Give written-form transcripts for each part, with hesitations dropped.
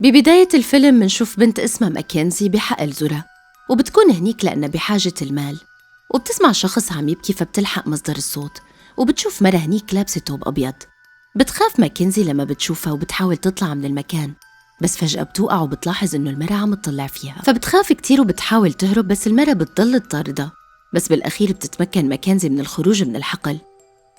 ببداية الفيلم منشوف بنت اسمها ماكنزي بحقل ذرة، وبتكون هنيك لأنها بحاجة المال، وبتسمع شخص عم يبكي فبتلحق مصدر الصوت، وبتشوف مرة هنيك لابسة ثوب أبيض. بتخاف ماكنزي لما بتشوفها وبتحاول تطلع من المكان، بس فجأة بتوقع وبتلاحظ إنه المرأة عم تطلع فيها، فبتخاف كتير وبتحاول تهرب، بس المرأة بتضل تطاردها. بس بالأخير بتتمكن ماكنزي من الخروج من الحقل.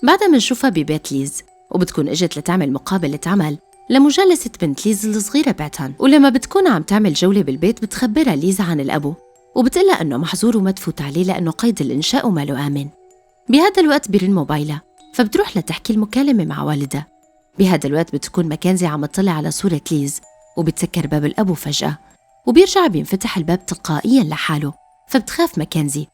بعدها منشوفها ببيت ليز، وبتكون إجت لتعمل مقابلة عمل لمجالسة بنت ليز الصغيرة بيتان. ولما بتكون عم تعمل جولة بالبيت بتخبرها ليز عن الأبو، وبتقلها إنه محظور وما تفوت عليه لأنه قيد الإنشاء وماله آمن. بهذا الوقت بيرن موبايلها، فبتروح لتحكي المكالمة مع والدها. بهذا الوقت بتكون ماكنزي عم تطلع على صورة ليز، وبتسكر باب الأبو فجأة، وبيرجع بينفتح الباب تلقائياً لحاله، فبتخاف ماكنزي.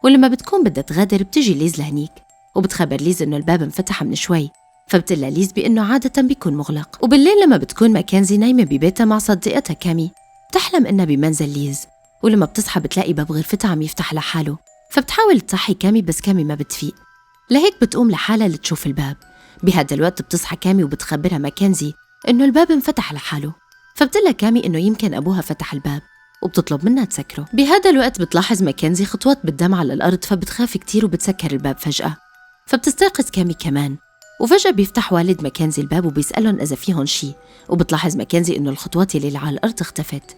ولما بتكون بدها تغادر بتجي ليز لهنيك، وبتخبر ليز إنه الباب انفتح من شوي، فبتقلها ليز بإنه عادة بيكون مغلق. وبالليل لما بتكون ماكنزي نايمة ببيتها مع صديقتها كامي، بتحلم إنها بمنزل ليز، ولما بتصحى بتلاقي باب غرفتها عم يفتح لحاله، فبتحاول تصحي كامي بس كامي ما بتفيق، لهيك بتقوم لحالها لتشوف الباب. بهذا الوقت بتصحى كامي وبتخبرها ماكنزي إنه الباب انفتح لحاله، فبتقلها كامي إنه يمكن أبوها فتح الباب، وبتطلب منها تسكره. بهذا الوقت بتلاحظ ماكنزي خطوات بالدم على الأرض، فبتخاف كتير وبتسكر الباب فجأة، فبتستيقظ كامي كمان. وفجأة بيفتح والد ماكنزي الباب وبيسألهم إذا فيهم شي، وبتلاحظ ماكنزي إنه الخطوات اللي على الأرض اختفت.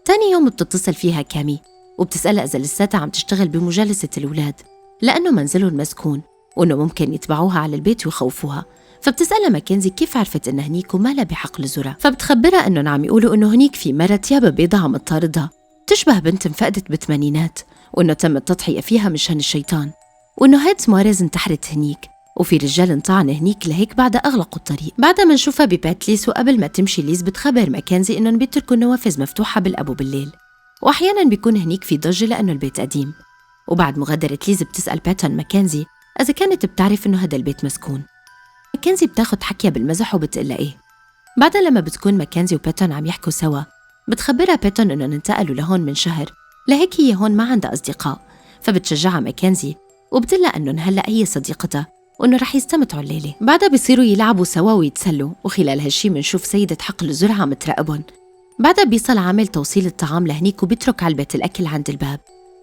تاني يوم بتتصل فيها كامي وبتسألها إذا لساتها عم تشتغل بمجالسة الأولاد، لأنه منزلهم مسكون وإنه ممكن يتبعوها على البيت ويخوفوها. فبتسألها ماكنزي كيف عرفت إن هنيك ومالها بحقل الذرة، فبتخبرها إنهم عم يقولوا إنه هنيك في مرة تيابة بيضة عم تطاردها تشبه بنت انفقدت بالثمانينات، وإنه تم التضحية فيها مشان الشيطان، وإنه هيتس ماريز انتحرت هنيك، وفي رجال انطعن هنيك، لهيك بعدها أغلقوا الطريق. بعدها منشوفها ببيت ليز، وقبل ما تمشي ليز بتخبر ماكنزي إنهم بيتركوا النوافذ مفتوحة بالأبو بالليل، وأحياناً بيكون هنيك في ضجة لأنه البيت قديم. وبعد مغادرة ليز بتسأل باتون ماكنزي إذا كانت بتعرف إنه هذا البيت مسكون. ماكنزي بتاخد حكيها بالمزح وبتقلها إيه. بعدها لما بتكون ماكنزي وباتون عم يحكوا سوا، بتخبرها باتون إنه انتقلوا لهون من شهر، لهيك هي هون ما عندها أصدقاء، فبتشجعها ماكنزي وبتقلها إنه هلأ هي صديقتها وإنه رح يستمتعوا الليلة. بعدها بيصيروا يلعبوا سوا ويتسلوا، وخلال هالشي منشوف سيدة حقل الزرع عم تراقبهم. بعدها بيصل عامل توصيل الطعام لهنيك وبيترك علبة الأكل عند الباب،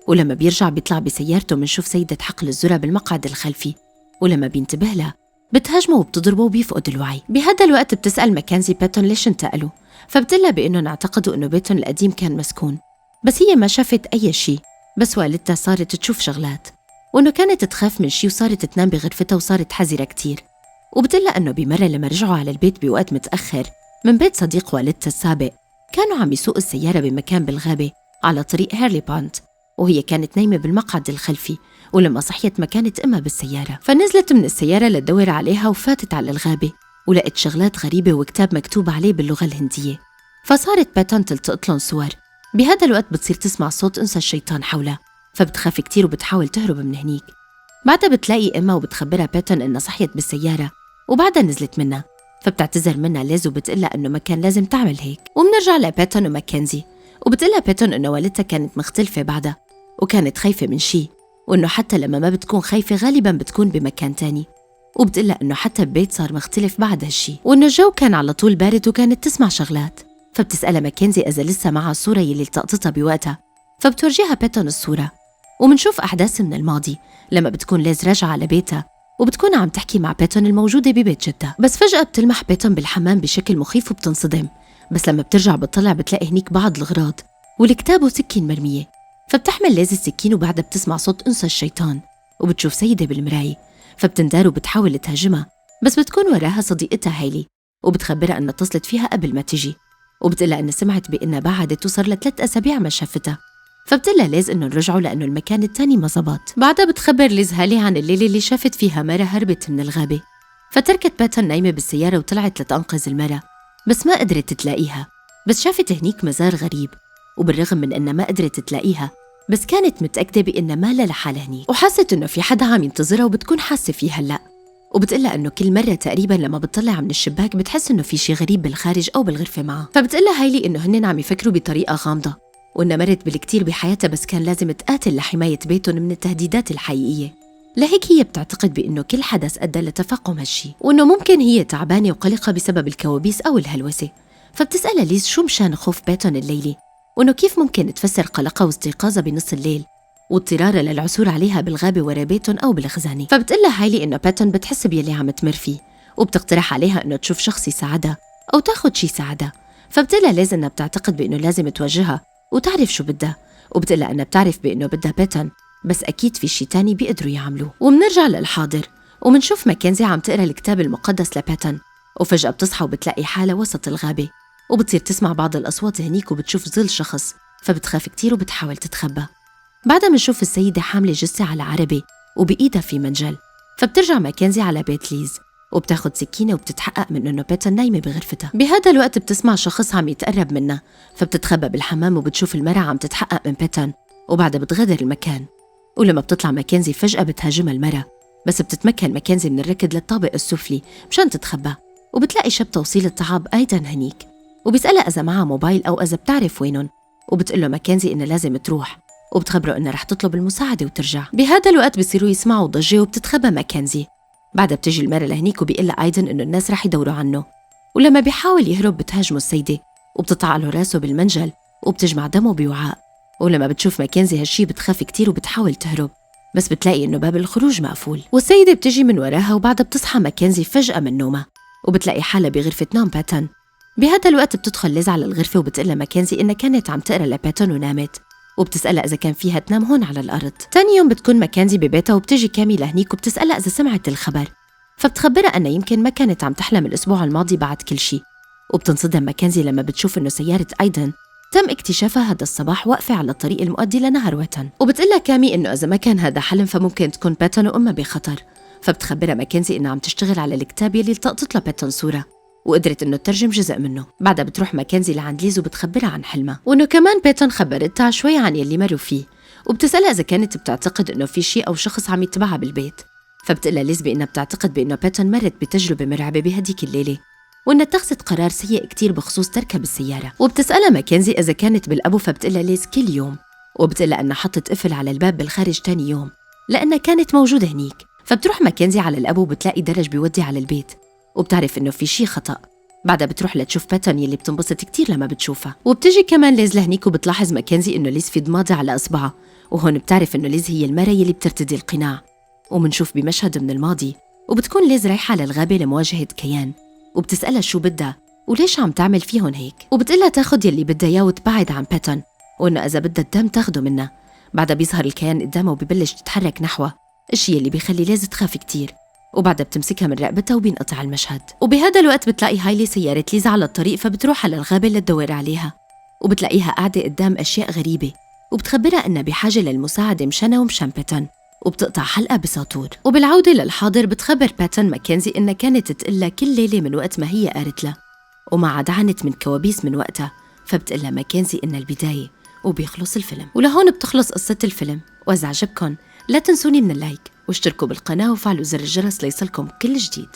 ولما بيرجع بيطلع بسيارته منشوف سيدة حقل الذرة بالمقعد الخلفي، ولما بينتبه لها بتهاجمه وبتضربه وبيفقد الوعي. بهذا الوقت بتسأل ماكنزي باتون ليش انتقلوا، فبتقلها بإنهم اعتقدوا إنه بيتهم القديم كان مسكون، بس هي ما شافت أي شيء، بس والدتها صارت تشوف شغلات، وإنه كانت تخاف من شيء وصارت تنام بغرفتها وصارت حذرة كتير. وبتقلها إنه بمرة لما رجعوا على البيت بوقت متأخر من بيت صديق والدتها السابق، كانوا عم يسوقوا السيارة بمكان بالغابة على طريق هيرلي بانت، وهي كانت نايمة بالمقعد الخلفي، ولما صحيت ما كانت أمها بالسيارة، فنزلت من السيارة لتدور عليها وفاتت على الغابة ولقت شغلات غريبة وكتاب مكتوب عليه باللغة الهندية، فصارت باتون تلتقط لهم صور. بهذا الوقت بتصير تسمع صوت أنثى الشيطان حولها، فبتخاف كتير وبتحاول تهرب من هنيك. بعدها بتلاقي أمها وبتخبرها باتون إنها صحيت بالسيارة وبعدها نزلت منها، فبتعتذر منها ليز وبتقلها إنه ما كان لازم تعمل هيك. وبنرجع لباتون وماكنزي، وبتقلها باتون إنه والدتها كانت مختلفة بعدها وكانت خايفة من شي، وإنه حتى لما ما بتكون خايفة غالباً بتكون بمكان تاني، وبتقلها إنه حتى البيت صار مختلف بعد هالشي، وإنه الجو كان على طول بارد وكانت تسمع شغلات. فبتسألها ماكنزي إذا لسه معها الصورة يلي التقطتها بوقتها، فبتورجيها باتون الصورة، ومنشوف أحداث من الماضي لما بتكون ليز راجعة على بيتها وبتكون عم تحكي مع باتون الموجودة ببيت جدها. بس فجأة بتلمح باتون بالحمام بشكل مخيف وبتنصدم، بس لما بترجع بتطلع بتلاقي هنيك بعض الأغراض والكتاب وسكين مرمية، فبتحمل ليز السكين وبعدها بتسمع صوت أنثى الشيطان وبتشوف سيدة بالمراية، فبتندار وبتحاول تهاجمها، بس بتكون وراها صديقتها هايلي وبتخبرها أنها اتصلت فيها قبل ما تجي، وبتقلها أنها سمعت بأنها بعدت وصار لها 3 أسابيع ما شافتها، فبتقلها ليز إنه رجعوا لأنه المكان التاني ما زبط. بعدها بتخبر ليز هالي عن الليلة اللي شافت فيها مرة هربت من الغابة، فتركت باتون نايمة بالسيارة وطلعت لتنقذ المرة، بس ما قدرت تلاقيها، بس شافت هنيك مزار غريب، وبالرغم من أنها ما قدرت تلاقيها بس كانت متأكدة بأنها مالها لحالها هنيك، وحست إنه في حدا عم ينتظرها وبتكون حاسة فيه هلأ. وبتقلها إنه كل مرة تقريباً لما بتطلع من الشباك بتحس إنه في شي غريب بالخارج أو بالغرفة معها، فبتقلها هايلي إنه هنن عم يفكروا بطريقة غامضة، وإنها مرت بالكتير بحياتها بس كان لازم تقاتل لحماية بيتهم من التهديدات الحقيقية، لهيك هي بتعتقد بأنه كل حدث أدى لتفاقم هالشي، وإنه ممكن هي تعبانة وقلقة بسبب الكوابيس أو الهلوسة. فبتسألها ليز شو مشان خوف بيتون الليلي، وإنه كيف ممكن تفسر قلقها واستيقاظها بنص الليل واضطرارها للعثور عليها بالغابة ورا بيتون أو بالخزانة. فبتقلها هايلي إنه بيتون بتحس بيلي عم تمر فيه، وبتقترح عليها إنه تشوف شخص يساعدها أو تاخد شي يساعدها. فبتقلها ليز إنها بتعتقد بإنه لازم تواجهها وتعرف شو بدها، وبتقلها إنها بتعرف بإنه بدها بيتون، بس أكيد في شي تاني بيقدروا يعملوه. ومنرجع للحاضر ومنشوف ماكنزي عم تقرأ الكتاب المقدس لبيتون، وفجأة بتصحى وبتلاقي حالها وسط الغابة، وبتصير تسمع بعض الأصوات هنيك وبتشوف ظل شخص، فبتخاف كتير وبتحاول تتخبى. بعدها منشوف السيدة حاملة جثة على عربة وبإيدها في منجل، فبترجع ماكنزي على بيت ليز وبتاخد سكينة وبتتحقق من إنه بيتون نايمة بغرفتها. بهذا الوقت بتسمع شخص عم يتقرب منها، فبتتخبى بالحمام وبتشوف المرأة عم تتحقق من بيتون، وبعدها بتغادر المكان. ولما بتطلع ماكنزي فجأة بتهاجمها المرأة، بس بتتمكن ماكنزي من الركض للطابق السفلي مشان تتخبى، وبتلاقي شاب توصيل الطعام أيضا هنيك، وبيسألها إذا معها موبايل أو إذا بتعرف وينهم، وبتقله ماكنزي إنها لازم تروح، وبتخبره إنها رح تطلب المساعدة وترجع. بهذا الوقت بصيروا يسمعوا ضجة وبتتخبى ماكنزي. بعدها بتجي المرأة لهنيك وبيقلها أيدن إنه الناس رح يدوروا عنه، ولما بيحاول يهرب بتهاجمه السيدة وبتطع له راسه بالمنجل وبتجمع دمه بوعاء. ولما بتشوف ماكنزي هالشي بتخاف كتير وبتحاول تهرب، بس بتلاقي إنه باب الخروج مقفول، والسيدة بتجي من وراها. وبعدها بتصحى ماكنزي فجأة من نومها وبتلاقي حالها بغرفة نوم باتن. بهذا الوقت بتدخل ليز على الغرفة وبتقلها ماكنزي إنها كانت عم تقرأ لباتن ونامت، وبتسألها إذا كان فيها تنام هون على الأرض. تاني يوم بتكون ماكنزي ببيتها وبتجي كامي لهنيك وبتسألها إذا سمعت الخبر، فبتخبرها أنها يمكن ما كانت عم تحلم الأسبوع الماضي بعد كل شيء. وبتنصدم ماكنزي لما بتشوف إنه سيارة أيدن تم اكتشافها هذا الصباح واقفة على الطريق المؤدي لنهر ويتن. وبتقلها كامي إنه إذا ما كان هذا حلم فممكن تكون باتن وأمها بخطر. فبتخبرها ماكنزي إنها عم تشتغل على الكتاب يلي التقطت لها باتن صورة وقدرت إنه تترجم جزء منه. بعدها بتروح ماكنزي لعند ليز وبتخبرها عن حلمها، وإنه كمان بيتون خبرتها شوي عن يلي مروا فيه، وبتسألها إذا كانت بتعتقد إنه في شيء أو شخص عم يتبعها بالبيت. فبتقلها ليز بإنها بتعتقد بإنه بيتون مرت بتجربة مرعبة بهديك الليلة، وإنها اتخذت قرار سيء كتير بخصوص تركها بالسيارة. وبتسألها ماكنزي إذا كانت بالأبو، فبتقلها ليز كل يوم، وبتقلها إنها حطت قفل على الباب بالخارج تاني يوم لأنها كانت موجودة هنيك. فبتروح ماكنزي على الأبو وبتلاقي درج بيودي على البيت، وبتعرف إنه في شي خطأ. بعدها بتروح لتشوف باتون يلي بتنبسط كتير لما بتشوفها. وبتجي كمان ليز لهنيك وبتلاحظ ماكنزي إنه ليز في ضمادة على إصبعها، وهون بتعرف إنه ليز هي المرة يلي بترتدي القناع. ومنشوف بمشهد من الماضي وبتكون ليز رايحة للغابة لمواجهة كيان، وبتسألها شو بدها وليش عم تعمل فيهن هيك، وبتقلها تاخد يلي بدها إياه وتبعد عن باتون، وإنه إذا بدها الدم تاخده منها. بعدها بيظهر الكيان قدامها وبيبلش تتحرك نحوها، الشي اللي بيخلي ليز تخاف كتير، وبعدها بتمسكها من رقبتها وبينقطع المشهد. وبهذا الوقت بتلاقي هايلي سيارة ليز على الطريق، فبتروح على الغابة لتدور عليها، وبتلاقيها قاعدة قدام أشياء غريبة، وبتخبرها إنها بحاجة للمساعدة مشانها ومشان باتون، وبتقطع حلقة بساطور. وبالعودة للحاضر بتخبر باتون ماكنزي إنها كانت تقلها كل ليلة من وقت ما هي قالت لها، وما عاد عانت من كوابيس من وقتها. فبتقلها ماكنزي إنها البداية، وبيخلص الفيلم. ولهون بتخلص قصة الفيلم. وإذا عجبكن لا تنسوني من ال like، واشتركوا بالقناة وفعلوا زر الجرس ليصلكم كل جديد.